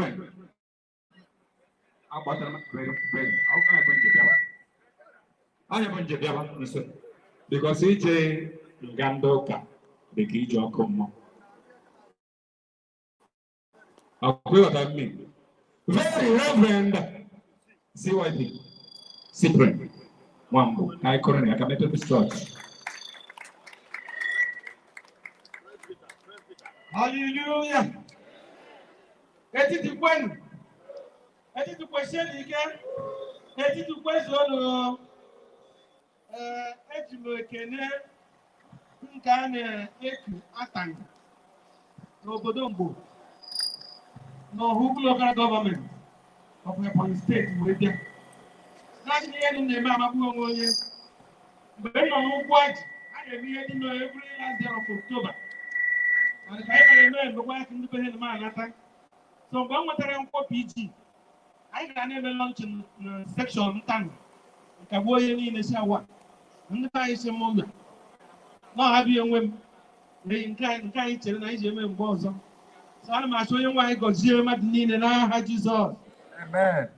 Reverend. Agbatara m Reverend. Ọ bụ nje bịawa. Anya bụ nje bịawa nso. Because ije nga ndị ụka dị ka ije ọkụ mmụọ. Ọkwa ịghọta mmiri. Very Reverend CYP Cyprian Nwambo ka anyị kụrụ na ya ka Methodist Church. Hallelujah. Etiti kwenu. Etiti kwesienụ ike. Etiti kwezuonụ. Ee, eji m ekene nke a na-eku Atani n'obodo Mgbo n'Ohaukwu Local Government of Ebonyi Steeti wee bịa. Naanị ihe dị na-eme amagbu onwe onye. Mgbe m nọ n'ụkwụ aji, a na-eme ihe dị nọ every last day of October. Mana ka anyị mere eme mgbe aka ndị be ha na m anata. So mgbe m nwetara nkwọ PG, anyị ga na-eme launching na section Ntani. Nke gbuo onye niile si awa. Ndị be anyị si m ụlọ. Na ọ habịa enwe m. N'ihi nke anyị chere na anyị ji eme mgbe ọzọ. So ana m achọ onye nwe anyị gọzie mmadụ niile n'aha Jizọs. Amen.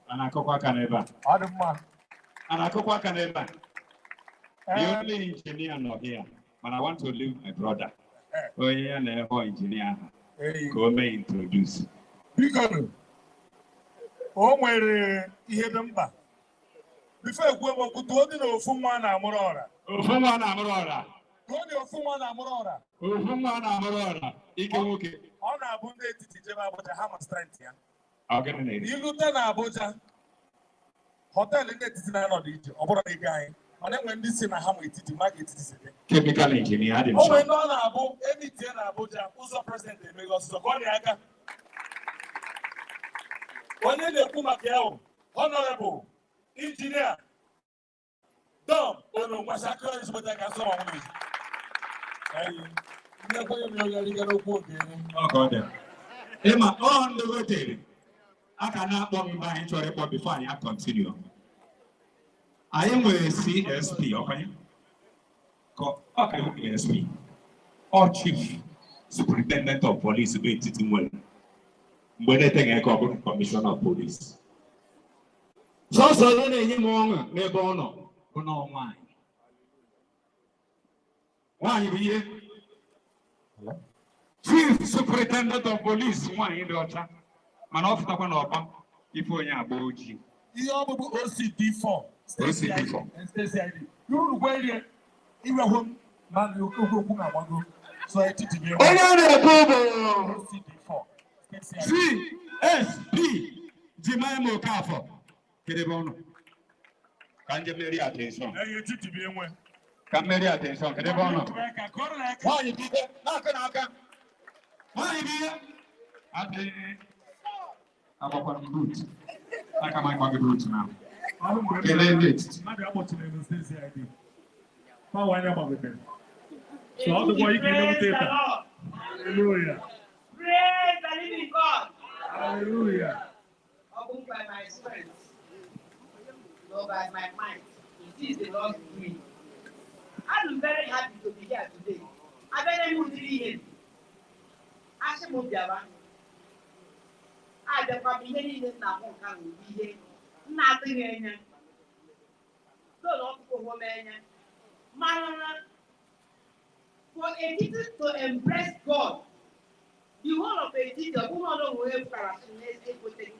A na-akụkwa aka n'ebe a. Ọ dị mma. A na-akụkwa aka n'ebe a. The only engineer nọ here, but I want to leave my brother. Onye ya na-eho engineer ahụ Eyi. ka o mee introduce. Biko nụ, o nwere ihe dị mkpa. Bifo ekwu m okwu, tụọ dị na ofu nwa na-amụrụ ọra. Ofu nwa na-amụrụ ọra. Tụọ dị ofu nwa na-amụrụ ọra. Ofu nwa na-amụrụ ọra. Ike nwoke. Ọ na-abụ ndị etiti jebe Abuja, ha ma strength ya. Ọ gịnị na-eri? Ilute na Abuja, họteelụ ndị etiti na-anọdụ iche, ọ bụrụ na ego anyị, mana enwe ndị si na ha ma etiti, ma ka etiti si dị. Chemical engineer dị O nwere nso. ndị ọ na-abụ emitie na Abuja, ụzọ president emeghe ọsịsọ ka ọ dị aka. Onye na-ekwu maka ya bụ Honorable Engineer Dom Onongwasa ezigbote ka nsọ ọnwụ eyi ndị ekwenye m ya onye rigara okwu oge enye. Ọ ka ọ dị. Ịma ọ ndị wetere a ka na-akpọ mgbe anyị chọrọ ịkpọ before anyị continue. Anyị nwere CSP ọkwanye? Ka ọ ka bụ ASP. Ọ Chief Superintendent of Police bụ etiti nwere. Mgbe na-eteghị aka ọ bụrụ Commissioner of Police. Sọsọ onye na-enye m ọṅụ n'ebe ọ nọ bụ na ọ nwaanyị. Nwaanyị bụ ihe. Chief Superintendent of Police nwaanyị dị ọcha mana ọ fụtakwa n'ọkpa ife onye agba ojii. Ihe ọ bụbụ OCD4. OCD4. State CID. Uru gwerie iwehụ m na okwu okwu na-agbago. So etiti bụ Onye a na-ekwu bụ OCD4. State CID. CSP Jemima Okafor. Kedu ebe ọ nọ? Ka njem mmeri attention. Eyi etiti bụ enwe. Ka mmeri attention. Kedu ebe ọ nọ? Aka, kọrọ na aka. Nwaanyị bụ ihe na-aka n'aka. Nwaanyị bụ ihe. Adịghị. Agbakwara m boot. Aka m agba gị boot na. Ọrụ mgbe Kelee ndị etiti. mmadụ akpọchiri na State CID. Pawa anya gbagotere. So ọ dịkwa ike enweta ịta. Hallelujah. Praise the living God. Hallelujah. Ọ bụ by my strength, nor by my might. It is the Lord's doing. I'm very happy to be here today. Abịa m ụdịrị ihe. Asị m bịawa. Abịakwa m ihe niile m na-ahụ nke ahụ bụ ihe m na-atụghị anya. Ụlọ ọkụkọ hụ m anya. Mana for etiti to embrace God, the whole of etiti, ọ bụghị ọnụ onwe pụtara sị na ekweteghị.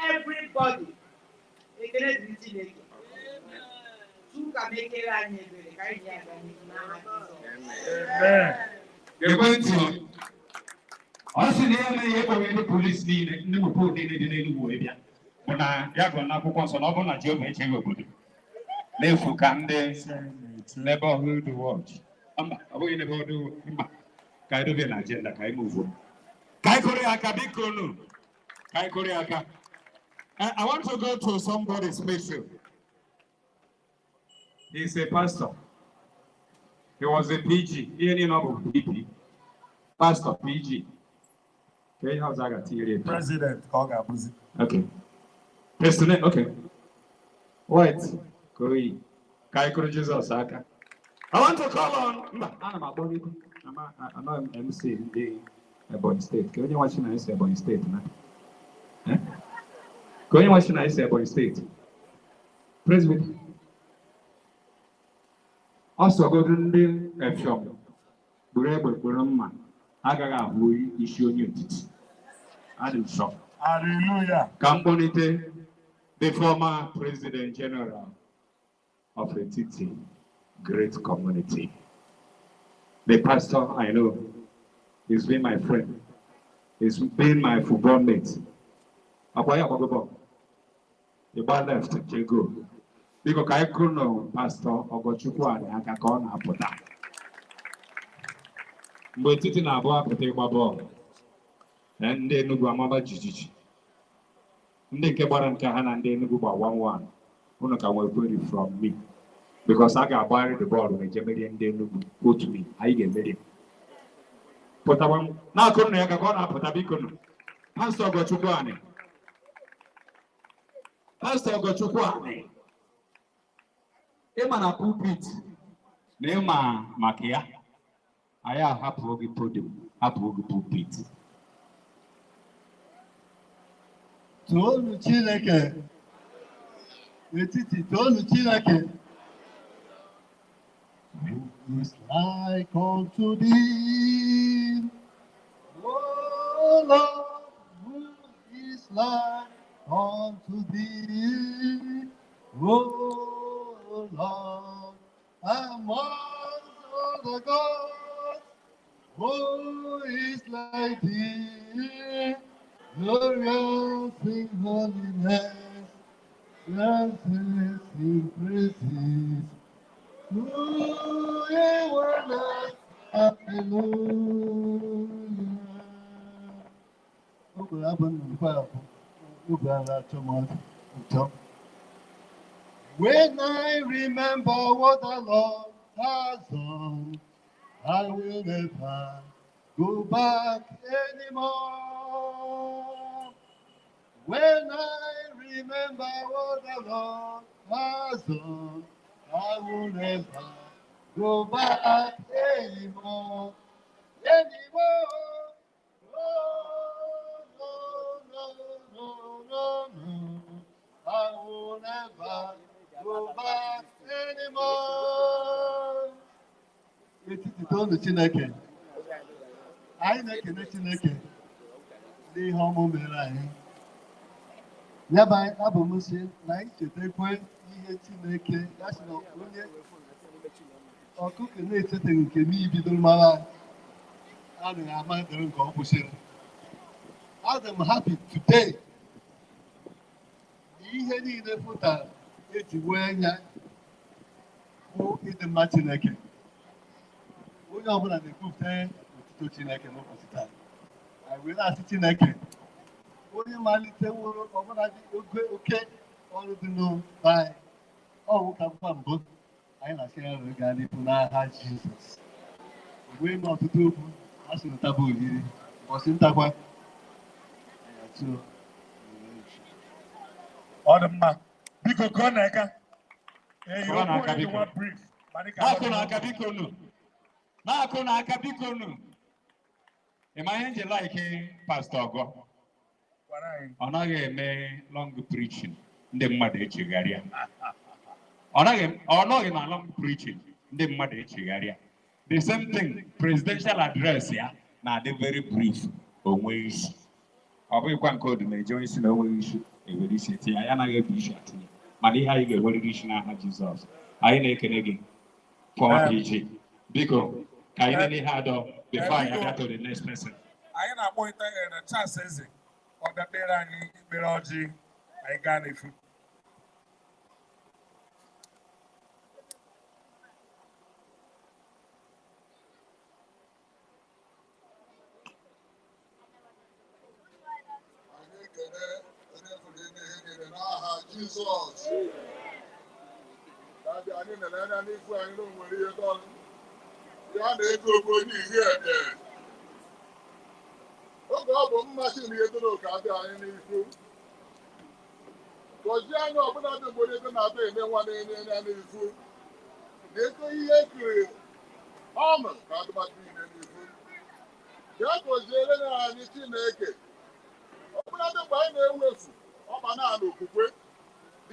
Everybody, ekele dịrị Chineke. Chukwu ka mekere anyị ebere ka anyị ji aga n'ihu n'aha Jizọs. Amen. Ekwentị ọ sị na ya emeghị ịkpọghị ndị polisi niile, ndị mụpụ niile dị n'Enugwu wee bịa bụ na ya gụrụ n'akwụkwọ nsọ na ọ bụrụ na Jehova echeghị obodo n'efu ka ndị neighborhood watch. Mba, ọ bụghị neighborhood, mba, ka anyị dobe na agenda, ka anyị move on. Ka anyị kụrụ ya aka, biko nụ, ka anyị kụrụ ya aka. I want to go to somebody special. He's a pastor. He was a PG. Ihe niile ọ bụ PP. Pastor PG. Ka ihe ọzọ a ga-atinyere ya? President ka ọ ga-abụzi. Okay. President, okay. White. Ka oyi. Ka anyị kụrụ Jizọs aka. I want to call on, mba, ana m akpọ gị. Ama anọghị m MC ndị Ebonyi Steeti. Ka onye nwachi na esi Ebonyi Steeti na. Ka onye nwe si na isi Ebonyi Steeti. Presbyter. Ọ sọgodu ndị Efiong gburu egbe gburu mma agaghị ahụ isi onye etiti. Adị nsọ. Hallelujah. Ka m kpọlite the former President General of Etiti Great Community. The pastor I know, he's been my friend. He's been my football mate. Akwa ya agbago bọọlụ. Ịgba left jego. Biko ka anyị kụrụ nụ Pastor Ogochukwu anyị aka ka ọ na-apụta. Mgbe etiti na-abụọ apụta ịgba bọọlụ, ndị Enugu amaba jijiji. Ndị nke gbara nke ha na ndị Enugu gba 1-1. Unu ka nwee query from me. Because a ga-agbagharị the bọọlụ ma eje merie ndị Enugu. Quote me, anyị ga-emeri. Pụtawa na-akụ nụ ya ka ọ na-apụta biko nụ. Pastor Ogochukwu anyị. Pastor Ogochukwu anyị. Ịma na pulpit na ịma maka ya. Anyị ahapụ gị podium, hapụ gị pulpit. Toonu Chineke etiti, toonu Chineke. Who is like unto thee, O Lord? Who is like unto thee, O Lord, among all the gods? Who is like thee, glorious in holiness, excellent in praises, doing wonders? Hallelujah. O kwere abụ nnukwu abụ oge a na-achọ m ụtọ. When I remember what the Lord has done, I will never go back anymore. When I remember what the Lord has done, I will never go back anymore. Anymore. Oh, no, no, no, no, no. I will never go back anymore. Etiti, toonu Chineke. Anyị na-ekene Chineke n'ihe ọma o mere anyị. Ya bụ abụ m sị na anyị chetakwa ihe Chineke ya sị na onye ọkụkọ na-echeteghị nke n'ihi bidoro mara adịghị ama dịrị nke ọ kwụsịrị. Adị m happy today na ihe niile fụtara eji wee nya bụ ịdị mma Chineke. Onye ọbụla na-ekwupụta otuto Chineke n'ụbọchị taa. Anyị wee na-asị Chineke, onye maliteworo ọbụladị oge oke ọrụ dị n'ụba anyị, ọ bụ ka mkpa mbụ anyị na-asị ya wee gaa n'ihu n'aha Jizọs. Wee mee ọtụtụ okwu a sị ntaba oriri ụbọchị ntakwa anyị atụọ. Ọ dị mma. Biko kụọ n'aka. Ee, Kụọ n'aka, okwu biko. nwa brief. Ma dịka Na-akụ n'aka biko nụ. Na-akụ n'aka biko nụ. Ị ma ihe nji like Pastor Ogo? Gwara anyị. Ọ naghị eme long preaching ndị mmadụ echegharịa. Ọ naghị, ọ nọghị na long preaching ndị mmadụ echegharịa. The same thing, presidential address ya na-adị very brief, o nwee isi. Ọ bụghịkwa nke odumeje onye isi na onweghị isi ewere isi tinye. Anyị anaghị ebu isi atinye, mana ihe anyị ga-enwerịrị isi n'aha Jizọs. Anyị na-ekene gị, former PG. Biko ka anyị nene ihe adọ before anyị abịa to the next person. Anyị na-akpọlite na Charles Eze ka ọ bịa kpere anyị ikpere ọjị, anyị gaa n'efu. Anyị ekele onye pụrụ ime ihe niile n'aha Jizọs. Daddy, anyị lere anya n'ihu anyị na o nwere ihe dọlụ. Ya na-ego bụ onye ihe ede. Oge ọ bụ mmasị na ihe doro ka abịa anyị n'ihu. Gọzie anyị ọbụla dị mgbe ego na-abịa eme nwa na-enye anya n'ihu. Na ego ihe ekiri ọṅụ ka atụmatụ niile n'ihu. Bịa gọziere anyị Chineke. Ọbụladị mgbe anyị na-ewefu ọ ma ma na-anụ okwukwe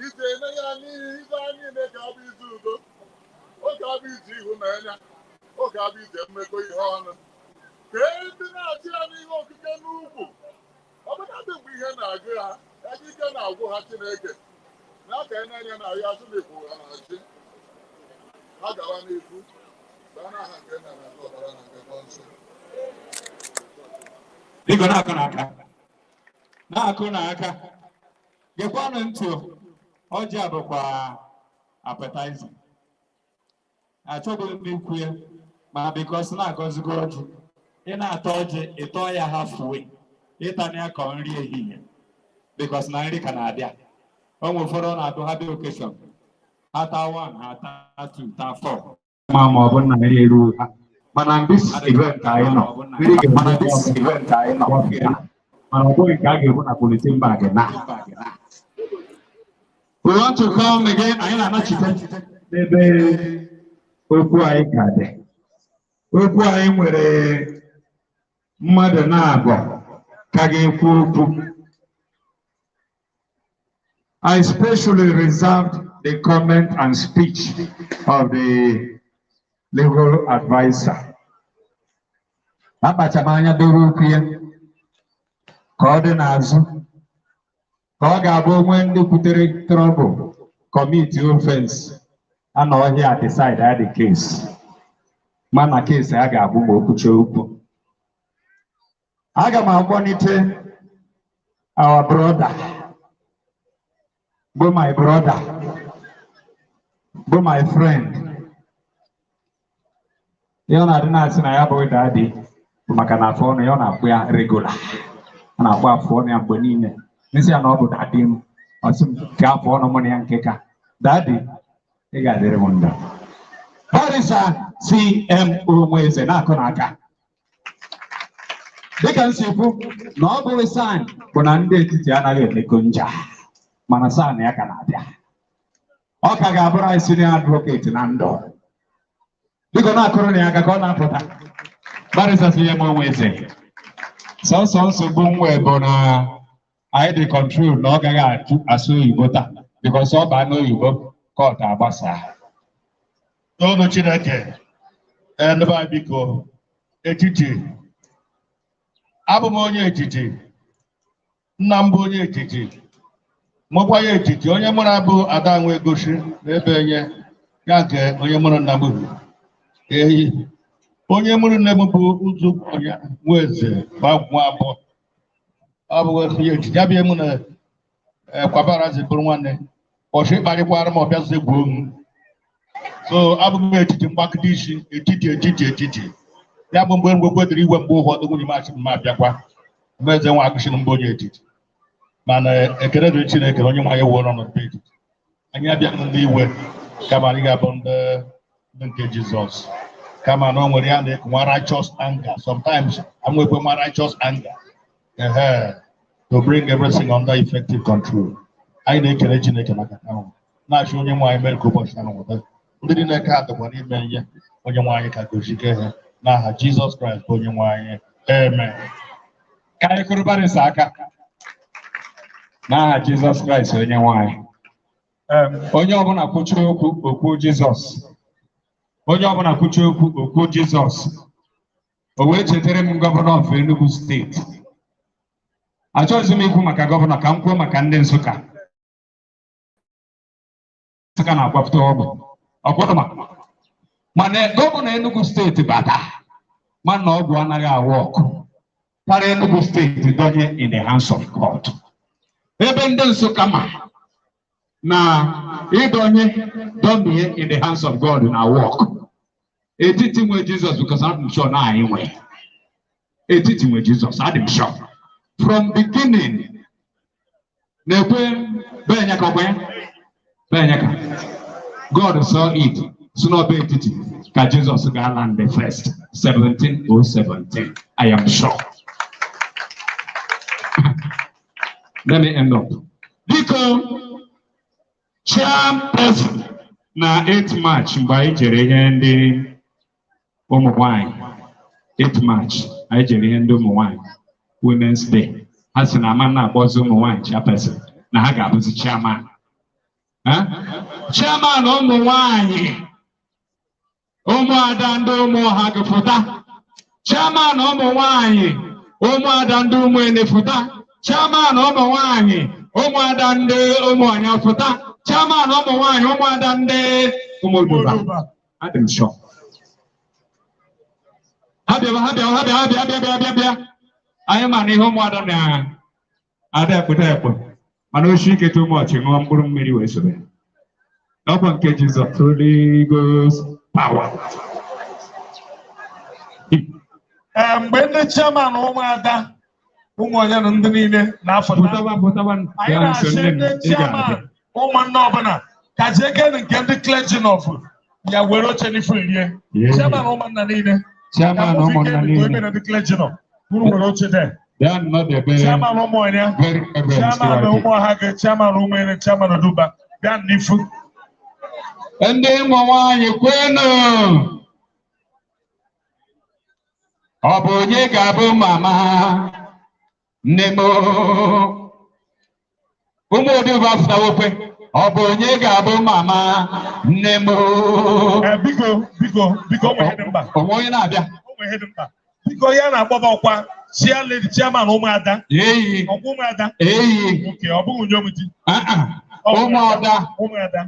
ije eme ya n'ihi ibe anyị niile ga-abụ izu udo, ọ ga-abụ ije ịhụnanya, ọ ga-abụ ije mmekọ ihe ọnụ. Kee ndị na-achị ya n'ihe okike n'ukwu, ọbụnadị mgbe ihe na-agụ ha, ebe ike na-agwụ ha. Chineke na-aka n'anya na ya asụ na ikwu ha na-achị ha gawa n'ihu baa n'aha nke Nna na nke Ọkpara na nke Mmụọ Nsọ. Biko na-akụ n'aka. Na-akụ n'aka. Gekwanụ ntị. Ọjị a bụkwa appetizer. Achọghị m ikwu ya, mana because na-agọzigo ọjị. Ị na-ata ọjị, ịtọ ya halfway. Ịtana ya ka nri ehihie. Because na nri ka na-abịa. O nwere ụfọdụ ọ na-atụ ha bịa occasion. Ha taa one, ha taa two, taa four. Ma ọ bụ na nri eruo ha. Mana this event anyị nọ, nri ga mana this event anyị nọ. Mana ọ bụghị nke a ga-ebu na polythene bag na. We want to come again. Anyị na-anachite n'ebe okwu anyị ka dị. Okwu anyị nwere mmadụ na-abụ ka ga-ekwu okwu. I specially reserved the comment and speech of the legal advisor. Akpacha m anya doro okwu ya ka ọ dị n'azụ, ka ọ ga-abụ onwe ndị kwutere trouble, commit offense, anọghị decide the case. Mana case a ga-abụ ma o kwuchie okwu. Aga m akpọlite our brother, bụ my brother, bụ my friend. Ihe ọ na-adị na-asị na ya bụ daddy bụ maka na afọ ọnụ ya ọ na-akpụ ya regular. Ọ na-akpụ afọ ọnụ ya mgbe niile. Nsị ya na ọ bụ daddy m. Ọ sị m ka afọ ọnụ mụ na ya nke ka. Daddy, ị ga-adịrị m ndụ. Barrister C.M. Onweze, na-akụ n'aka. Dịka m si kwu na ọ bụghị SAN bụ na ndị etiti anaghị emekọ nja, mana SAN ya ka na-abịa. Ọ ka ga-abụrụ anyị senior advocate na ndụ. Biko na-akụrụ na ya aka ka ọ na-apụta. Barrister C.M. Onweze. Sọsọ nsogbu nwe bụ na anyị dị control na ọ gaghị asụ oyibo taa, because ọ baa n'oyibo, court agbasaa. N'ọnụ Chineke, ee, ndị be anyị, biko, etiti. Abụ m onye etiti. Nna m bụ onye etiti. Mụkwa ya etiti. Onye mụrụ abụ Ada Nwe Egosi na ebe enye ya nke onye mụrụ nna m bụ. Eyi. Onye mụrụ nne m bụ Ụzụ onye Nweze Gbagwo abụọ. Ọ bụ onye etiti. Ya bịa mụ na kwabara zi bụrụ nwanne. Ọchị kparịkwara m ọbịa gwuo m. So abụ m etiti mgbakịta isi etiti etiti etiti. Ya bụ mgbe ngwekwe dịrị iwe, mgbe ụfọdụ nwunye m achị m abịakwa. Mgbe eze nwa agụsị m mbụ onye etiti. Mana ekele dịrị Chineke na onye nwe anyị wụrụ ọnọdụ etiti. Anyị abịaghị ndị iwe, kama anyị ga-abụ ndị nke Jizọs. Kama na o nwere ya na-eku nwa righteous anger. Sometimes amwekwe nwa righteous anger. Ehe. To bring everything under effective control. Anyị na-ekele Chineke maka ahụ. Na-achọ onye nwe anyị mere ka ụbọchị ahụ nweta. Ndị niile ka dịkwa n'ime ihe onye nwe anyị ka gozike ha n'aha Jizọs Kraịst bụ onye nwe anyị. Amen. Ka anyị kụrụ barrister aka. N'aha Jizọs Kraịst onye nwe anyị. Onye ọbụla kwuchie okwu, okwu Jizọs. Onye ọbụla kwuchie okwu, okwu Jizọs. O wee chetara m governor of Enugu State. Achọghịzi m ikwu maka governor, ka m kwuo maka ndị Nsụka. Nsụka na-akwapụta ọgwụ. Ọkwụrụ mana governor Enugu State bata mana ọgwụ anaghị awụ ọkụ. Para Enugu State donye in the hands of God. Ebe ndị Nsụka ma na ịdọnye domie in the hands of God na work. Etiti nwe Jizọs, because I'm sure na anyị nwe. Etiti nwe Jizọs, adị m sure. From beginning, na-ekwe benyeka ọkwa ya? Benyeka. God saw it. Si n'ọba etiti ka Jizọs ga-land the first 17 017. I am sure. Let me end up. Biko, chairperson na 8 March mgbe anyị jere ihe ndị ụmụ nwanyị, 8 March anyị jere ihe ndị ụmụ nwanyị, Women's Day, ha sị na ama na-akpọzi ụmụ nwanyị chairperson. na ha ga-abụzi chairman. Chairman ụmụ nwanyị, ụmụada ndị ụmụ ọha gị-fụta. Chairman ụmụ nwanyị, ụmụada ndị ụmụ ene fụta. Chairman ụmụ nwanyị, ụmụada ndị ụmụ ọnya fụta. Chairman ụmụ nwanyị, ụmụada ndị ụmụ Oduba. Adị m sure. Ha bịa, ha bịa, ha bịa, ha bịa, bịa, bịa, bịa, bịa. Anyị ma na ihe ụmụada na-ada ekpụta ekpe, mana oshi ike too much, ṅụọ mkpụrụ mmiri wee sobe ya. N'ọkwa nke Jizọs, Holy Ghost power. Ee, mgbe ndị chairman ụmụada ụmụ onye na ndị niile na-afụta, Pụtawa, pụtawa, anyị bịa nso na-asị nne m, ndị ị ga-abịa. chairman ụmụnne ọbụla ka jee nke ndị clergy nọfụ ya were oche n'ifu rie. Yeah. Chairman ụmụnna niile Chairman ka ụmụnna ime niile. na ndị clergy nọ unu were oche de. Bịa nọdebe. Chairman ụmụ onye, Very reverend chairman Stewart. ụmụ ọha gị, chairman ụmụ ene, chairman Oduba, bịa n'ifu. Ndị ụmụ nwanyị kwenu. Ọ bụ onye ga-abụ mama nne m? Ụmụ Oduba fụtawokwe. Ọ bụ onye ga-abụ mama nne m? Ee, biko, biko, biko, ụmụ ihe dị mkpa. Onwe onye na-abịa. Ụmụ ihe dị mkpa, biko, ya na-akpọba ọkwa chair lady, chairman ụmụada. Eyi. Ọkwa ụmụada. Eyi. Oke ọ bụghị onye omiti. Ah, ah. Ụmụada. Ụmụada,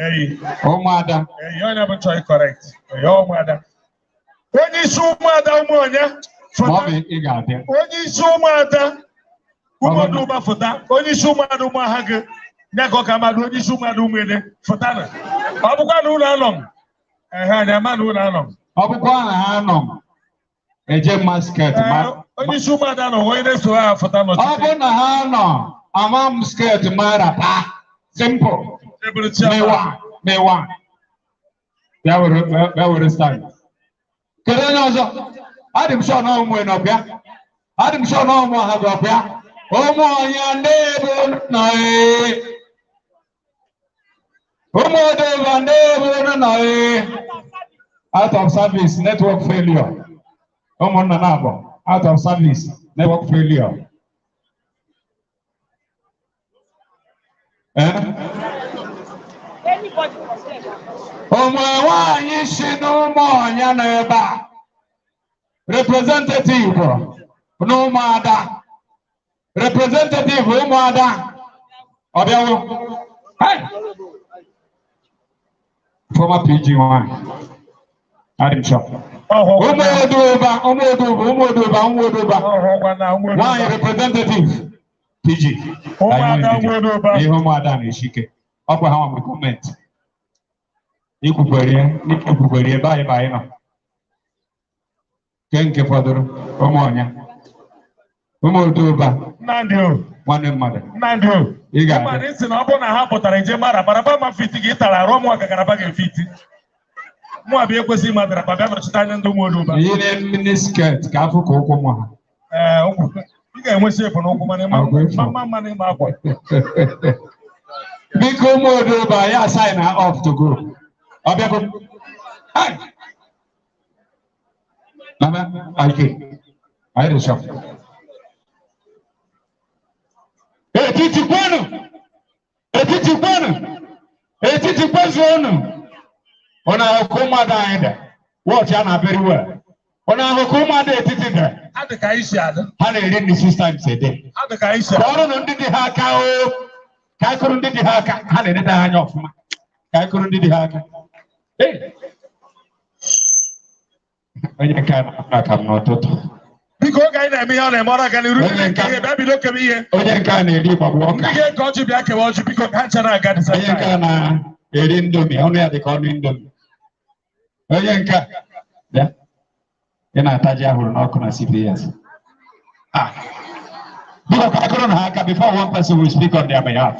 eyi. Ụmụada. Eyi, onye bụ chọị correct. Eyi, ụmụada, onye isi ụmụada ụmụ onye fụta. Mọmị, ị ga-abịa. Onye isi ụmụada ụmụ Oduba fụta. Onye isi ụmụada ụmụ agha gị ya ka ọ ka mmadụ, onye isi ụmụada ụmụ ene fụta na ọ bụkwa na ụlọ anọ m ehe anyị ama na ụlọ anọ m. Ọ bụkwa na ha nọ eje mma skirt ma Ee, onye isi ụmụada nọ, onye na-eso ha fụta ọ nọchite. bụ na ha nọ ama m skirt mara pa simple. Eburu chairman. Mewa mewa, bịa were, bịa were stand. Kedu onye ọzọ? Adị m sure na ụmụ ọbịa, adị m sure na ụmụ ha ga-ọbịa. Ụmụ ọnya ndị-ebu nọ ee, ụmụ Oduba ndị-ebu nọ ee. Out of service, network failure. Ụmụnna na-abọ out of service, network failure. Eh? Anybody for them. Ụmụ nwanyị si n'ụmụ ọnya nọ ebe a, representative n'ụmụada, representative ụmụada ọbịawo. Hey! Former PG nwanyị, adị m sure. Ụmụ Oduba, ụmụ Oduba, ụmụ Oduba, ụmụ Oduba nwanyị, representative PG. Ụmụada ụmụ Oduba. Ihe ụmụada na-esi ike, ọkwa ha nwa gọọmenti ikwukwere, ikwukwere ebe anyị bụ anyị nọ. Nke nke fọdụrụ, ụmụ ọnya, ụmụ Oduba. Nnamdị o. Nwanne mmadụ. Nnamdị o. Ị ga-abịa. Mmadụ isi na ọ bụrụ na ha pụtara ije mara baraba ma fiti gị tara arụ ọmụ gagaraba ga-efiti. Mụ abịa ekwesịghị ịma daraba bịa nọchite anya ndị ụmụ Oduba. Yiri mini skirt ka afọ ka ụkwụ mụ ha. Ee, ụkwụ ị ga-enwe shape n'ụkwụ, mana ịma Agwa efu. mma mma n'ịma akwa. Biko, ụmụ Oduba ya sign her off to go. Ọ bịago. Hey! Mama, okay. Anyị dị sure. Etiti kwenu! Etiti kwenu! Etiti kwezuonu! Ọ na-ahụ ka ụmụada anyị dị. Watch ya na very well. Ọ na-ahụ ka ụmụada etiti dị. Ha dị ka anyị si adị. Ha na-eri nri six times a day. Ha dị ka anyị si adị. Kpọrọnụ ndị dị ha aka o. Ka anyị kụrụ ndị dị ha aka, ha na-eneta ha anya ọfụma. Ka anyị kụrụ ndị dị ha aka. Hey! Onye nke a na-aka m n'ụtụtụ. Biko, oge anyị na-eme ihe ọ na-eme ọrụ aga n'iru. Onye nke Ihe bịa bido kewe ihe. Onye nke a na-eri ịgbagbo ọka. Ndị ga-eke ọjị bịa kewe ọjị, biko, ka ha ncha na-aga the same Onye nke time. a na-eri Indomie, ọnụ ya dị ka ọnụ Indomie. Onye nke a bịa, ị na-ata ji ahụrụ n'ọkụ na CBS. Ah. Biko, ka akụrụ na ha aka before one person will speak on their behalf.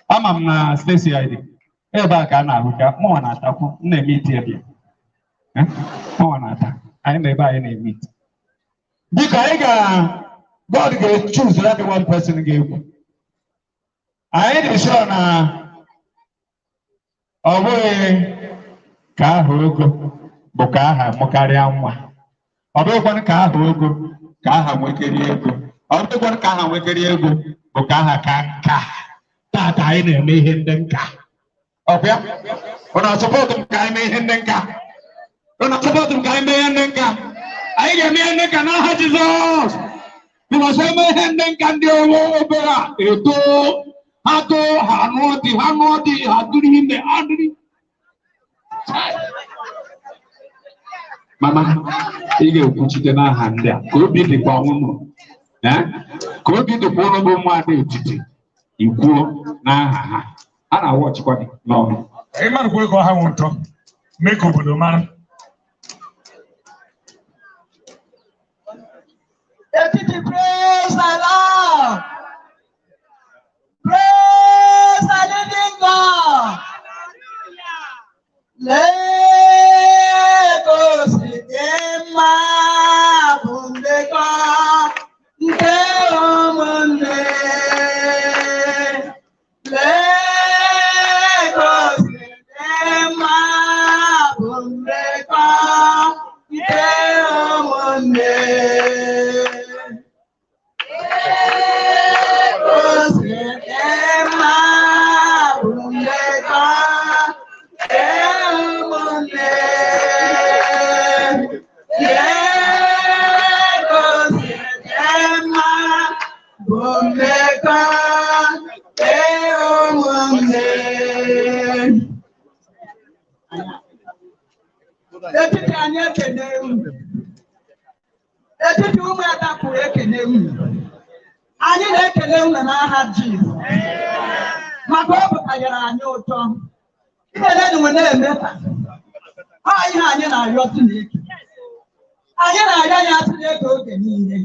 Ama m na Stacy ID. Ebe a ka a na-ahụ ka mụnwa na-atakwu, m na-eme iti ebe. Eh? Mụnwa na-ata. Anyị na ebe anyị na-eme iti. Biko, anyị ga God ga-choose that one person ga-ekwu. Anyị dị sure na ọ bụghị ka aha ogo bụ ka aha mụkarịa nwa. Ọ bụghịkwanụ ka aha ogo ka aha nwekerie ego. Ọ dịkwa ka ha nwekere ego bụ ka aha ka nka. Tata anyị na-eme ihe ndị nka. Ọkwa? Ọ na-asọpọtụ m ka anyị mee ihe ndị nka. Ọ na-asọpọtụ m ka anyị mee ihe ndị nka. Anyị ga-eme ihe ndị nka n'aha Jizọs. Because eme ihe ndị nka ndị ọrụ obere a eto ha too ha nụọ di ha nụọ di ha dịrị ime ha dịrị. Mama, ị ga-ekwuchite n'aha ndị a ka obi dịkwa unu. Ka obi dịkwa unu bụ ụmụada etiti ikwuo n'aha ha. A na-awọchikwa gị n'ọnụ. Ị mara kwa ego ha nwụ ụtọ mee ka obodo mara. Etiti, praise the Lord. Praise the living God. Lagos dị mma bụ ndekọ nke ụmụnne. Lagos dị mma bụ ndekọ nke ụmụnne. Lagos dị mma bụ ndekọ nke ụmụnne. Lagos dị mma bụ ndekọ nke ụmụnne. Etiti anyị ekene unu. Etiti ụmụada kwuru ekene unu. Anyị na-ekele unu n'aha Jizọs. Maka ọ bụtanyere anyị ụtọ. Ihe nwe na-eme taa. Ọ ihe anyị na-arịọ Chineke. Anyị na-arịọ ya Chineke oge niile.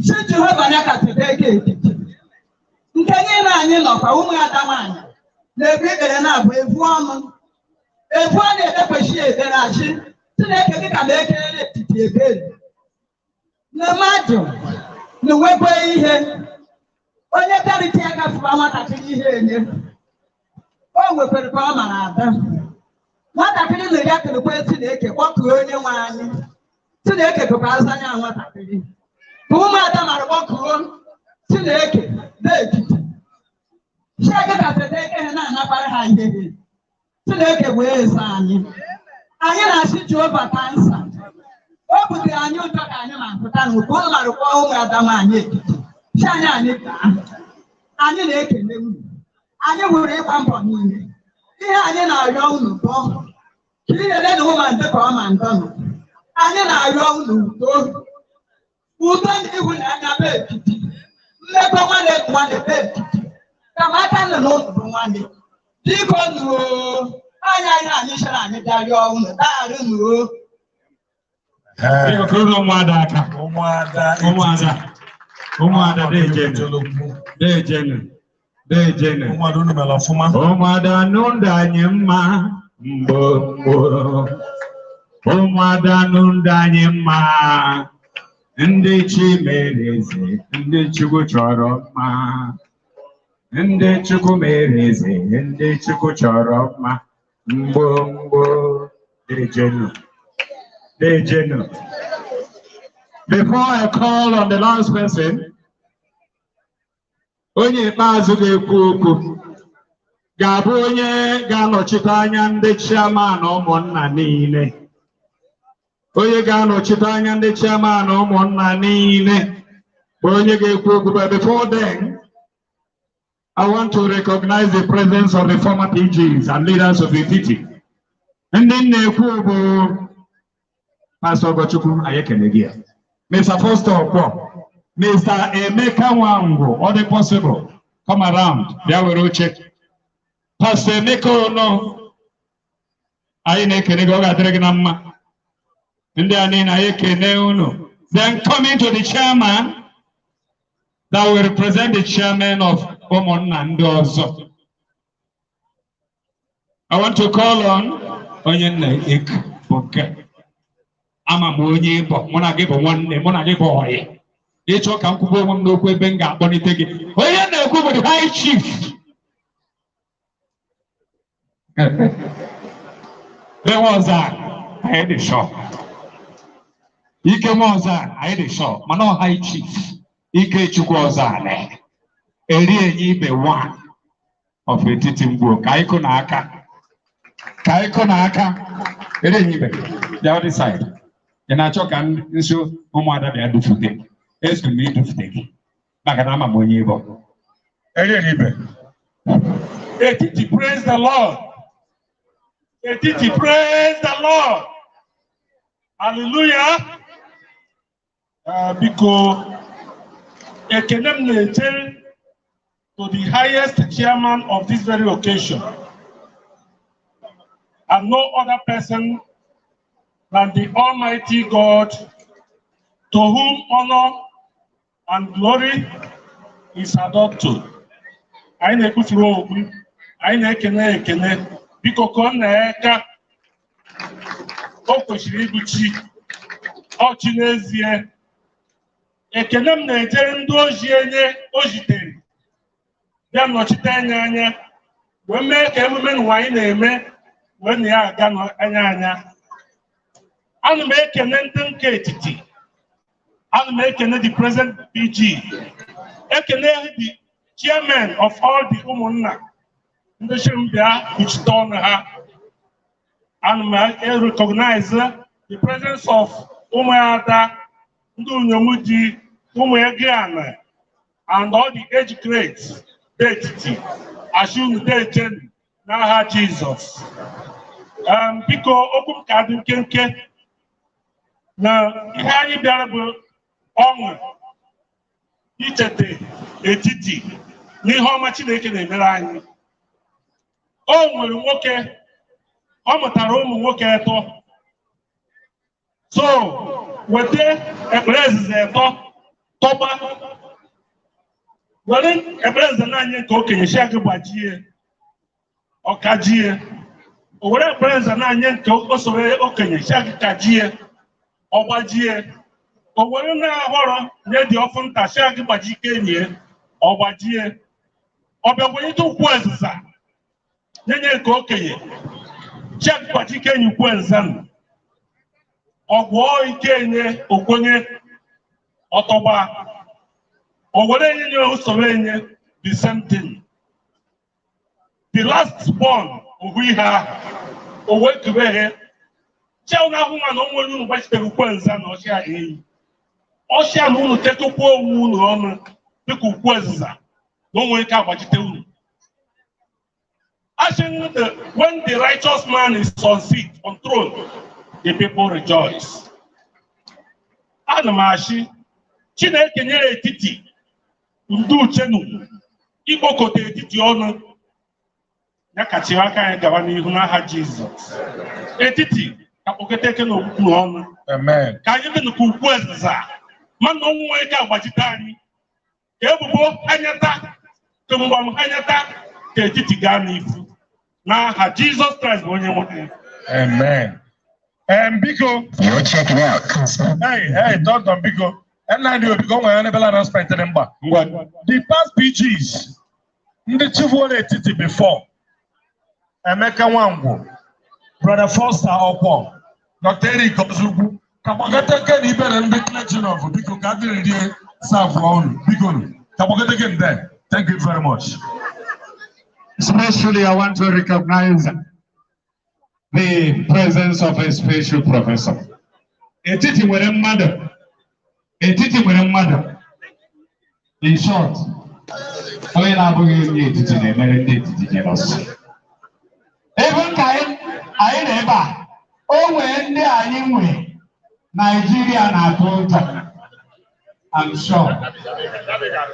Si Jehova ya kasịrị eke etiti. Nke niile anyị nọkwa ụmụada nwaanyị na-ebu ikpere na-abụ evu ọnụ. Evu a na-ekpekwesị ebere achị. Chineke dịka ma ekere etiti ebere. Na mmadụ na nwekwa ihe. Onye karịta ya gafụwa nwatakịrị ihe enye. O nwekwara ka ọ mara ada. Nwatakịrị na ya kelekwe Chineke kpọkuo onye nwe anyị. Chineke bụkwa azanya nwatakịrị. Ka ụmụada mara kpọkuo Chineke na-etiti. Chineke gasịrị eke ha na-anakwara ha ihe ha. Chineke wee zaa anyị. Anyị na-asị Jehova kansa. O butere anyị ụjọ ka anyị ma-apụta n'ụkọ ụlọ mara kpọọ ụmụada nwaanyị etiti. Chi anyị anyị gaa. Anyị na-ekele unu. Anyị hụrụ ịgba mbọ niile. Ihe anyị na-arịọ unu bụ ka ihe na ụma ndị ka ọ ma ndọnụ. Anyị na-arịọ unu udo. Udo na ịhụnanya bụ etiti. Mmekọ nwanne bụ nwanne bụ etiti. Kama aka nọ n'ụlọ bụ nwanne. Biko nuo. Anya ihe anyị chọrọ anyị bịa rịọ unu. Daarụ nuo. Biko kụrụ ụmụada aka. Ụmụada Ụmụada. Ụmụada dejenu. Dejenu. Dejenu. Ụmụada unu mere ọfụma. Ụmụada nụ ndị anyị mma mgbo mgbo. Ụmụada nụ ndị anyị mma. Ndị chi mere eze, ndị Chukwu chọrọ mma. Ndị Chukwu mere eze, ndị Chukwu chọrọ mma. Mgbo mgbo. Dejenu. Dejenu. Before I call on the last person, onye ikpeazụ ga-ekwu okwu ga-abụ onye ga-anọchite anya ndị chairman ụmụnna niile. Onye ga-anọchite anya ndị chairman ụmụnna niile bụ onye ga-ekwu okwu. But before then, I want to recognize the presence of the former PGs and leaders of the city. Ndị m na-ekwu bụ Pastor Ogochukwu, anyị ekele gị ya. Mr. Foster Okwo, Mr. Emeka Nwangwu, ọ dị possible, come around, bịa were oche. Pastor Emeka Ono, anyị na-ekele gị, ọ ga-adịrị gị na mma. Ndị a niile anyị ekele unu. Then coming to the chairman that will represent the chairman of ụmụnna ndị ọzọ. I want to call on onye nna ek bụ nke. Ama m onye bụ, mụ na gị bụ nwanne, mụ na gị bụ ọyị. Ịchọ ka m kwuba onwe m n'okwu ebe m ga-akpọlite gị. Onye na-ekwu bụ the high chief. Enwe ọzọ a, anyị dị sure. Ike nwe ọzọ a, anyị dị sure, mana ọ high chief. Ikechukwu Ọzọanị, Eri Enyi Ibe one of Etiti Ngwo. Ka anyị kụ n'aka. Ka anyị kụ n'aka. Eri Enyi Ibe, bịa this side. Ị na-achọ ka nso ụmụada bịa dufute. Eso m idufute gị. Maka na ama m onye ịbụ. Eri Enyi Ibe. Etiti, praise the Lord. Etiti, praise the Lord. Hallelujah. Biko, ekene m na-eche to the highest chairman of this very occasion, and no other person than the Almighty God, to whom honor and glory is adopted. Anyị na-ekpufuru okpu, anyị na-ekene ekene, biko ka ọ na-eka o kwesịrị ịbụ chi ọchị n'ezie. Ekene m na-ejere ndị ozi enye o zitere bịa nnọchite anya anya wee mee ka emume n'ụwa anyị na-eme wee na ya aga anya anya. Ana m ekene ndị nke etiti, ana m ekene the present PG, ekene the chairman of all the ụmụnna ndị chịrị m bịa kwuchite ọnụ ha. Ana m recognize the presence of ụmụada, ndị unyom di, ụmụ egeana and all the age grades dị etiti asị unu dejen n'aha Jizọs. Biko, okwu m ka dị nkenke na ihe anyị bịara bụ ọṅụ icheta etiti n'ihe ọma Chineke na-emere anyị. O nwere nwoke ọ mụtara ụmụ nwoke atọ, so weta ekpere ezize atọ tọgba were ekpere eze naanị nke okenye si gị gbajie ọkajie, o were ekpere eze naanị nke o soro okenye si gị kajie ọgbajie, o were na-ahọrọ nye dị ọfụ nta si gị gbaji ike enyi ya ọgbajie, ọ bịa wenyete ụkwụ eziza nye nye nke okenye si gị gbaji ike enyi ukwu eze nụ ọgwụ ike enye okwenye ọtọgba, o were enye nye usoro enye the same thing. The last born ohu ihe ahụ o wee kube ihe chia unu ahụ nwa na onwe onye unu gbachitere ukwu nza na ọchịa eyi ọchịa na unu tetụkwa onwe unu ọnụ dịka ukwu eziza na onwe ike agbachite unu. Asị when the righteous man is on seat on throne, the people rejoice. Ana m achị Chineke nyere etiti ndị uchenu ikpokọta etiti ọnụ ya kachiri aka anyị gaba n'ihu n'aha Jizọs. Etiti ka kpọkọta eke na okpukpu ọnụ. Amen. Ka anyị dị nnukwu ukwu eziza mana ọnwụ nwere ike agbachite anyị ka ebubo anyata ka mgbam anyata ka etiti gaa n'ifu n'aha Jizọs Kraịst bụ onye nwe anyị. Amen. Biko. You're checking out Cosmo. Hey, hey, Dr. Biko. Nnamdi Obiko nwere ebe announcement dị mkpa. Ngwa. The past PGs, ndị chifuola etiti before, Emeka Nwangwu, Brother Foster Okwo, Dr. Eric Ozugwu, ka gbakọta eke na ibere ndị clergy of biko ka adịrị rie serve unu biko nu ka gbakọta eke there. Thank you very much. Especially, I want to recognize the presence of a special professor. Etiti nwere mmadụ. Etiti nwere mmadụ. In short, onye na-abụghị onye etiti na-emere ndị etiti jealous. Ebe ka anyị nọ ebe a, o nwee ndị anyị nwe Nigeria na-atụ ụjọ. I'm sure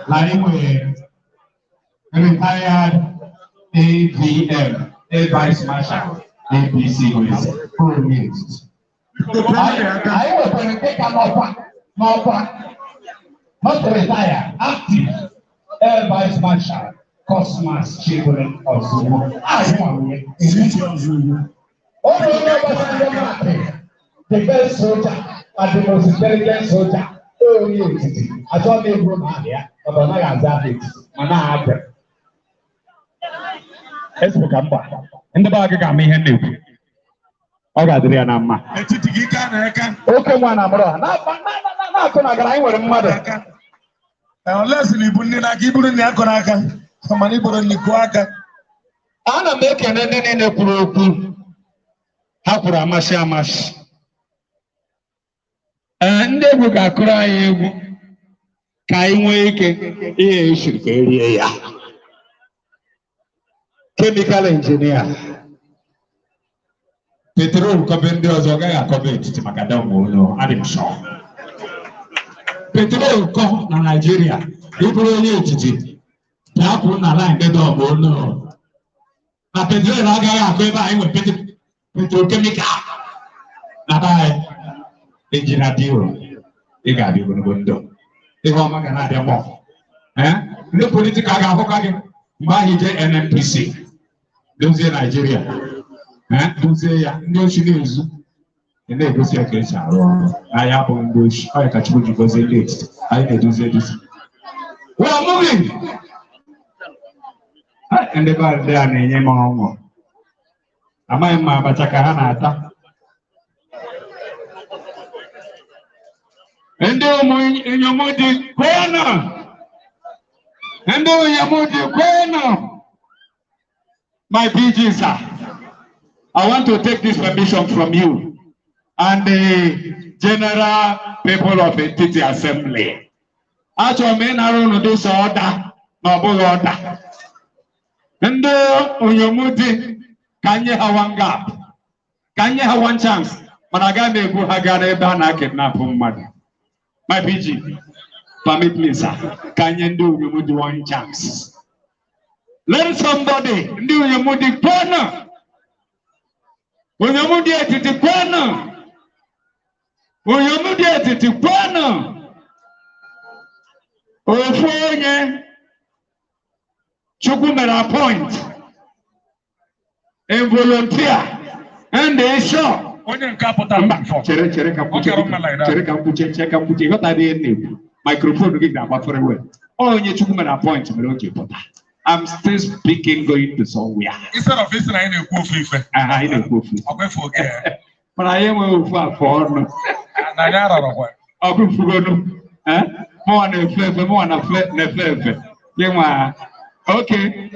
na anyị nwere retired AVM, Air Vice Marshal APC Nweze, onye etiti. Anyị nwekwara nke ka n'ọkwa, not retired, active Air Vice Marshal Cosmas Chikwere Ozugbo. Anyị nwere etiti Ozugbo. Onye onye Obasanjo maapị, the best soldier and the most intelligent soldier, onye etiti. Achọghị m ịbụ na ahịa ya, ọ naghị aza aha etiti, ma na-abịa. Ezigbo ka mgba, ndị be gị ga-ama ihe m na-ekwu. Ọ ga-adịrị ya na mma. Etiti gị ka na aka. Oke nwa na amụrụ ha na-akụ na gara anyị nwere mmadụ. Unless na ibu nne n'aka, iburu nne akọ n'aka, mana iburu nne kụọ aka. Ana m ekene ndị niile kwuru okwu. Ha kwuru amasị amasị. Ee, ndị egwu ga-akụrụ anyị egwu ka anyị nwee ike ihe esiri ka erie ya. Chemical engineer. Petrol kọbe ndị ọzọ ọ gaghị akọbe etiti maka damgbe adị m sure. Petrol kọ na Naịjirịa, ịbụrụ onye etiti, dapụ na line ndị dọgba olu. Na petrol agaghị akụ ebe anyị nwere petrochemical na be anyị. Engineer Dio, ị ga-adị ogologo ndụ. Ihe ọma ga na-abịa mọ. Ndị politika ga-ahụkwa gị mgbe ahụ ije NNPC dozie Naịjirịa. Dozie ya, ndị ochi na-ezu. Ị na-egosi ya ka esi arụ ọrụ. Anyị abụghị ndị ochi, ọ ya ka Chukwu ji gozie ndị etiti. Anyị na-edozi edozi. We are moving. Ndị be ndị a na-enye m ọṅụ. Amaghị m ma abacha ka ha na-ata. Ndị ụmụ inyom dị kwenu! Ndị inyom dị kwenu! My PG, sir, I want to take this permission from you and the general people of Etiti Assembly. Achọrọ m ịnara unu dịsa ọda na ọ bụghị ọda. Ndị inyom dị ka nye ha one gap, ka nye ha one chance, mana agaghị m ekwu ha gaa n'ebe a na-akidnapụ mmadụ. My PG, permit me, sir, ka nye ndị inyom dị one chance. Let somebody, ndị inyom dị kwenu! Inyom dị etiti kwenu! Inyom dị etiti kwenu! Ofu onye Chukwu mere appoint a volunteer and a sure. Onye nke apụtara Mba, before. chere chere ka mkpuche Ọ kara mma like that. chere ka mkpuche chere ka mkpuche ịghọta ihe m na-ekwu. Microphone gị ga-agbafere well. Onye Chukwu mere appoint mere o ji pụta. I'm still speaking going to somewhere. Instead of isi na anyị na-ekwu ofu ife. Aha, anyị na-ekwu ofu. Ọkwa efu oke ya. Mana anyị enweghị ofu afọ ọnụ. Na anyị ararọkwa. Ọkụ fugonu. Mụnwa na-efe efe, mụnwa na-efe efe. Gị nwa. Okay.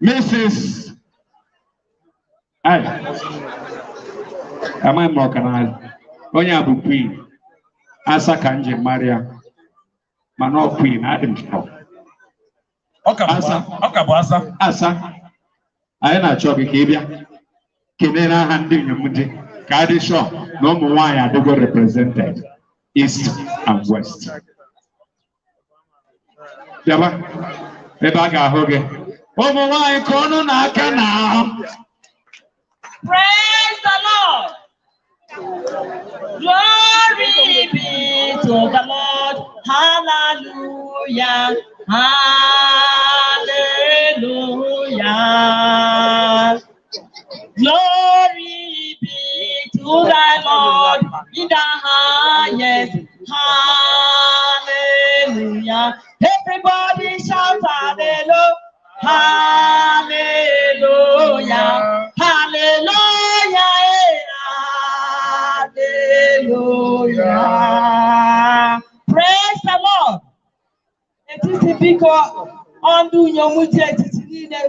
Mrs. Ai. Amaghị m ọka na onye a bụ queen. Asa ka m ji mara ya. Mana ọ queen, adị m sure. Ọ ka bụ Asa. Ọ ka bụ asa. Asa, anyị na-achọ gị ka ị bịa kelee n'aha ndị inyom dị ka adị sure na ụmụ nwaanyị adịgo represented east and west. Bịaba ebe a ga-ahụ gị. Ụmụ nwaanyị ka ọnụ na-aka na ahụ. Praise the Lord. Glory be to the Lord. Hallelujah. Hallelujah. Glory be to the Lord in the highest. Hallelujah. Everybody shout hallelujah. Hallelujah. Hallelujah. Hallelujah. Praise the Lord. Etiti biko ọndụ inyom dị etiti niile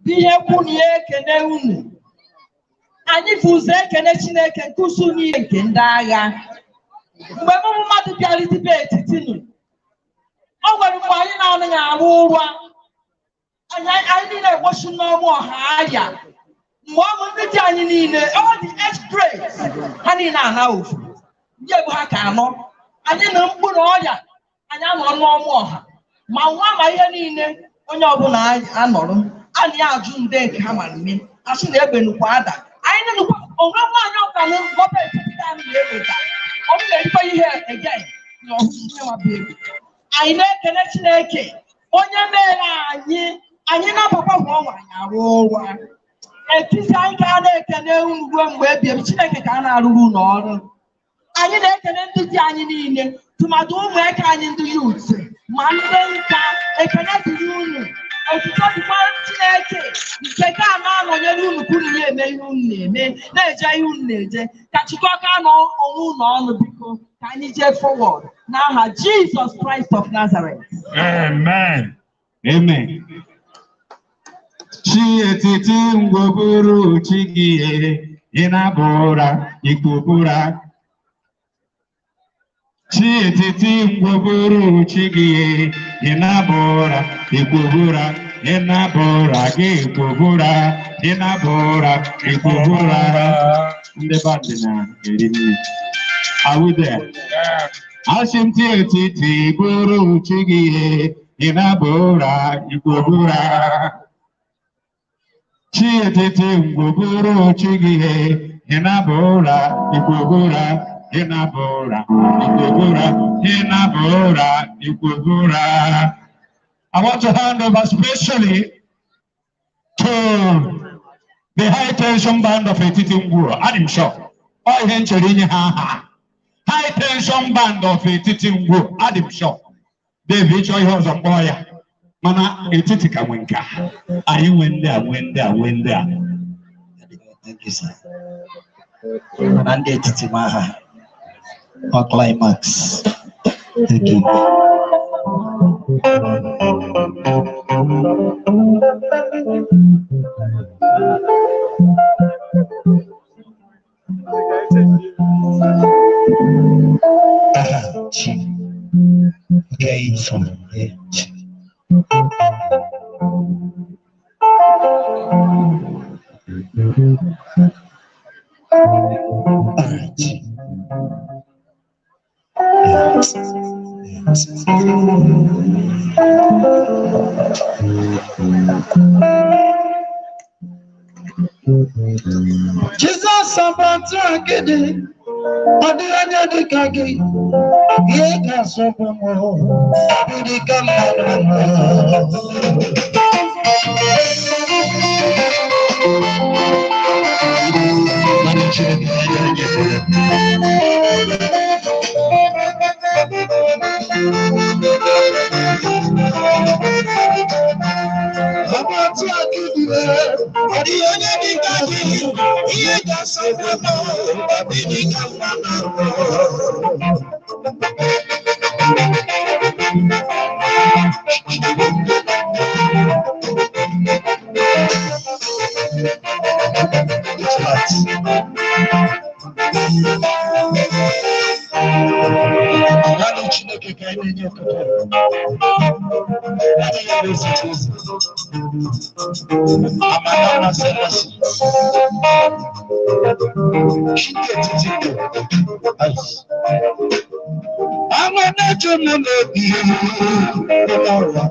bụ ihe kwu na ya ekene unu. Anyị bụ ụzọ ekene Chineke nke usu niile nke ndị agha. Mgbe ụmụ mmadụ bịara ibe etiti nụ, o nwere mgbe anyị na-anaghị arụ ụra. Anyị niile egbochi n'ọnwa ọha aya. Mgbe ọ bụ ndị dị anyị niile, all the age grades, ha niile ana ofu. Ndị egbu ha ka anọ. Anyị na mkpụrụ ọrịa, anyị anọ n'ọnwa ọha. Ma nwa ma ihe niile onye ọbụla anọrọ, a na-ajụ ndị nke ha ma mme. Asị na egbe nukwu ada. Anyị nụkwa onwe nwaanyị ọbụla na gọọmenti etiti anyị na-eweta. Ọ bụ na-erikwa ihe again na ọhụrụ nwa bụ egbe. Anyị na-ekele Chineke onye mere anyị anyị na-abakwa mgbe ọ nwere anyị arụ ụra. Etiti anyị ka a na-ekele unu ruo mgbe ebi ebi. Chineke ka a na-arụrụ unu ọrụ. Anyị na-ekele ndị di anyị niile, tụmadụ ụmụaka anyị ndị yut ma ndị nka. Ekele dịrị unu. Otuto dịkwara Chineke nke ka a na-anọnyere unu ka unu na-eme ihe unu na-eme, na-eje ihe unu na-eje. Ka chịkọta na onwe unu ọnụ biko. Ka anyị jee forward n'aha Jizọs Kraịst of Nazareth. Amen. Amen. Chi etiti ngwoburu chi gị ị na-abụ ụra ikpobura. Chi etiti ngwoburu chi gị ị na-abụ ụra ikpobura ị na-abụ ụra gị ikpobura ị na-abụ ụra ikpobura. Ndị bandị na-eri nri. Are we there? Asị m chi etiti bụrụ chi gị ị na-abụ ụra ikpobura. Chi etiti ngwoburu chi gị ị na-abụ ụra ikpobura ị na-abụ ụra ikpobura ị na-abụ ụra ikpobura. I want to hand over specially to the high tension band of Etiti Ngwuro. Adị m sure. Ọ ihe m chere inye ha aha. High tension band of Etiti Ngwuro. Adị m sure. Dave, ịchọ ihe ọzọ mkpọọ ya. Mana etiti ka nwe nke a. Anyị nwe ndị a, nwe ndị a, nwe ndị a. Thank you, sir. Mana ndị etiti ma aha. Ọ climax. Thank you. Aha, chi. Okay, so, yeah, chi. All right. Jizọs agbata agịdị, ọ dịghị anya dịka gị, ihe ga-asọgbu m, ọ dị ka mmadụ m. Mana Chineke na-enye anyị ebere. Agbata agịdị, ọ dịghị onye dịka gị, ihe ga-asọgbu m, ọ dị ka mmadụ m. Naanị Chineke ka anyị na-enye otuto. Naanị ya bụ eze ndị eze. Amara amasị amasị. Chi ndị etiti ndụ. Ama na-eche m n'obi n'ụwa,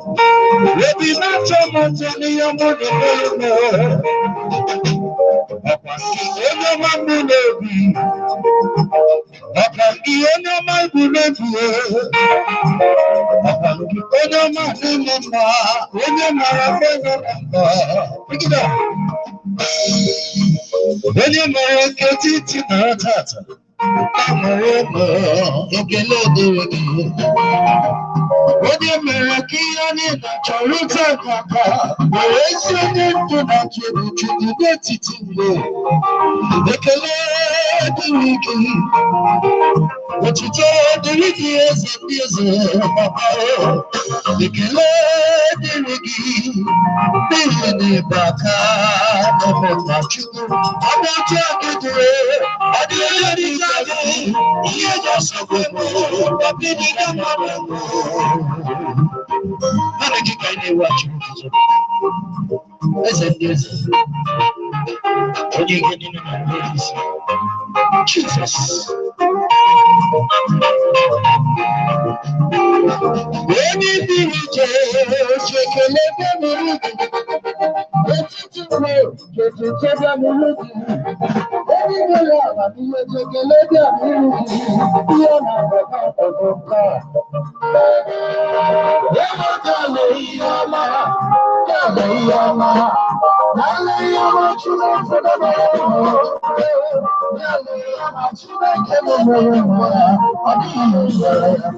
obi na-atọ m ụtọ n'ihe ọma na-emere m. Ọkwa gị onye ọma mbụ n'obi, ọkwa gị onye ọma mbụ n'obi, ọkwa gị onye ọma na-eme mma, onye mara mgbe nọ na mba. Brigida. Onye mere nke titi na tata, amụrụ ụmụ ekele dịrị gị. Onye mere ka ihe anyị na-achọrọ ụtọ aka, were ezi onye ndụ na chụrụ chụrụ n'etiti mgbe. Ekele dịrị gị, otuto dịrị gị eze ndị eze papa. Ekele dịrị gị, n'ihi na ịba aka na-eme mma Chukwu. Ọ bụ otu agịdị, ọ dịghị onye dịka gị, ihe ga-asọgbu m, ọ bụ dịka mmadụ m. Naanị gị ka anyị na-eweghachi otuto. Eze ndị eze. Onye ihe niile na-erube isi. Jizọs. Onye biri ije oche ekele bịa nụrụ gị. Etiti mgbe otuto bịa nụrụ gị. Onye nwere amamihe ji ekele bịa nụrụ gị. Ihe ọ na-agba ọgụ nke a. Ewetala ihe ọma, ya ihe ọma. N'ala ihe ọma Chineke debere ụmụ. Ya ihe ọma Chineke debere ụmụ ya. Ọ dịghị ihe mere ya.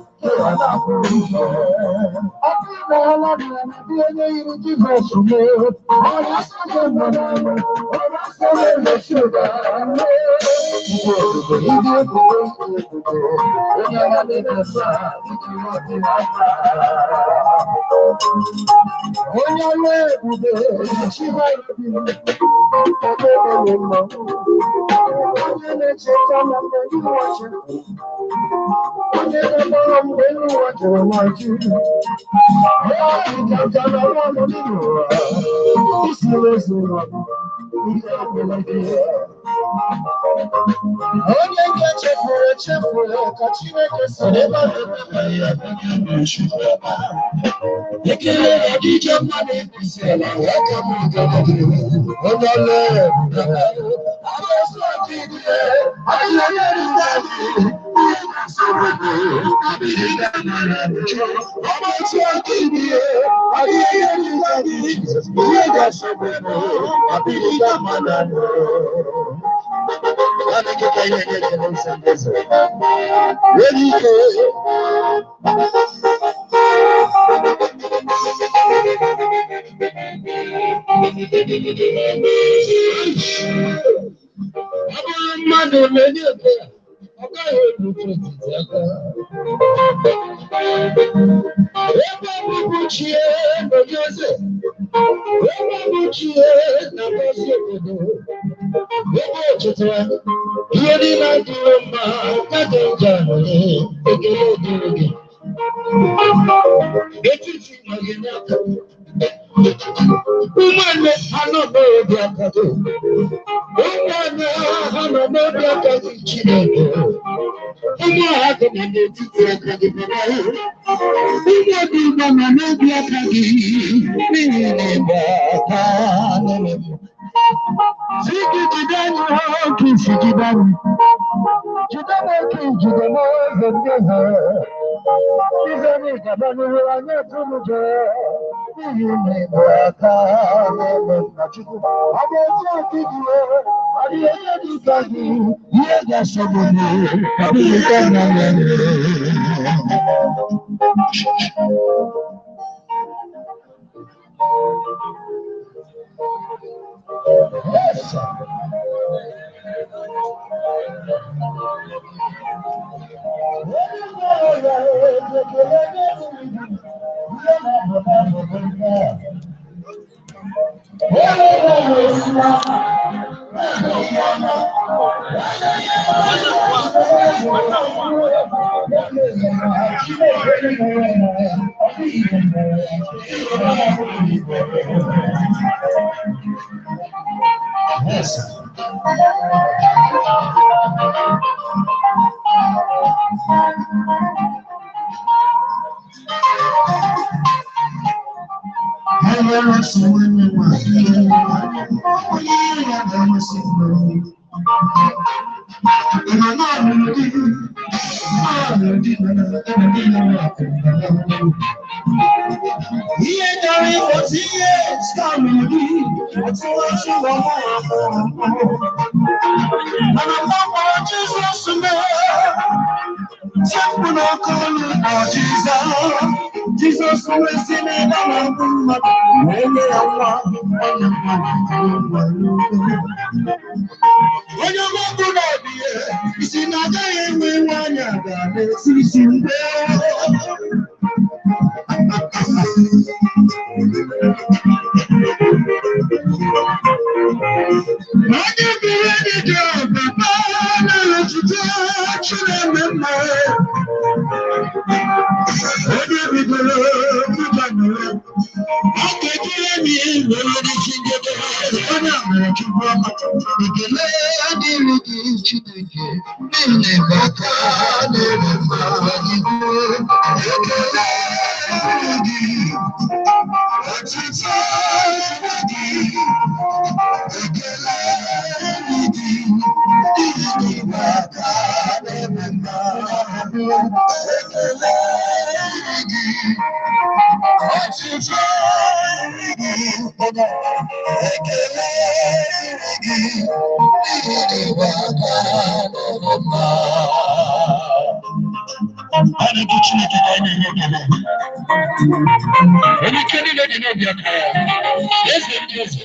Onye nke chefuru echefu ka Chineke siri ebe a ekele na dije mmadụ ekwesịrị ya ka m onye ọrụ Mmadụ na-enye ebere, ọ gaghị erute etiti aka. Ebe ọbụbụ chi na-enye eze, ebe ọbụ chi na-agọzi obodo, ebe o chetara ihe niile adịghị mma, mmadụ ji anọghị ekele dịrị gị. Etiti nọ gị n'aka. Ụmụnne ha nọ n'obi aka gị. Ụmụnne ha nọ n'obi aka gị Chineke. Ụmụ ha gị nọ n'etiti aka gị baba. Ụmụ gị nọ n'obi aka gị n'ihi na ịgba aka n'ime m. Si gị jide anyị oke isi jide anyị. Jide m oke jide m eze ndị eze. Ize m gaba n'ihu anyị atụrụ jere. N'ihi na ịgba aka n'ime m na Chukwu. Ọ bụ otu oke gị ọ dị onye dị ka gị ihe ga-asọgbu gị ọ bụghị nke na ya. Yes, sir. Yes. Ihe dara ịkpọta ihe stamụrụ gị ọtụwa mana mgbanwe Jizọs mee chepụ n'ọkụ ọnụ na Jizọs Jizọs wee si n'ebe na-abụ mmadụ wee nye ya nwa onye onye ọmọgwụ na-abịa isi na agaghị enwe nwaanyị a ga na-esi isi mgbe Onye biri dị papa na-eletụta Chineke mma. Onye bidoro ụja nụrụ, ọ ga-ejire m lụrụ n'isi njedebe. Onye a mere Chukwu ọma. Ekele adịrị gị Chineke, n'ihi na ịgba aka na-ere mma gị. Ekele dịrị gị, otuto dịrị gị. Ekele dịrị gị, n'ihi na ịgba aka na-eme mma. Ekele dịrị gị, otuto dịrị gị. Ekele dịrị gị, n'ihi na ịgba aka na-eme mma. Ọ na-ekwu Chineke ka anyị na-enye ekele. Onye ike niile dị n'obi aka ya. Eze ndị eze.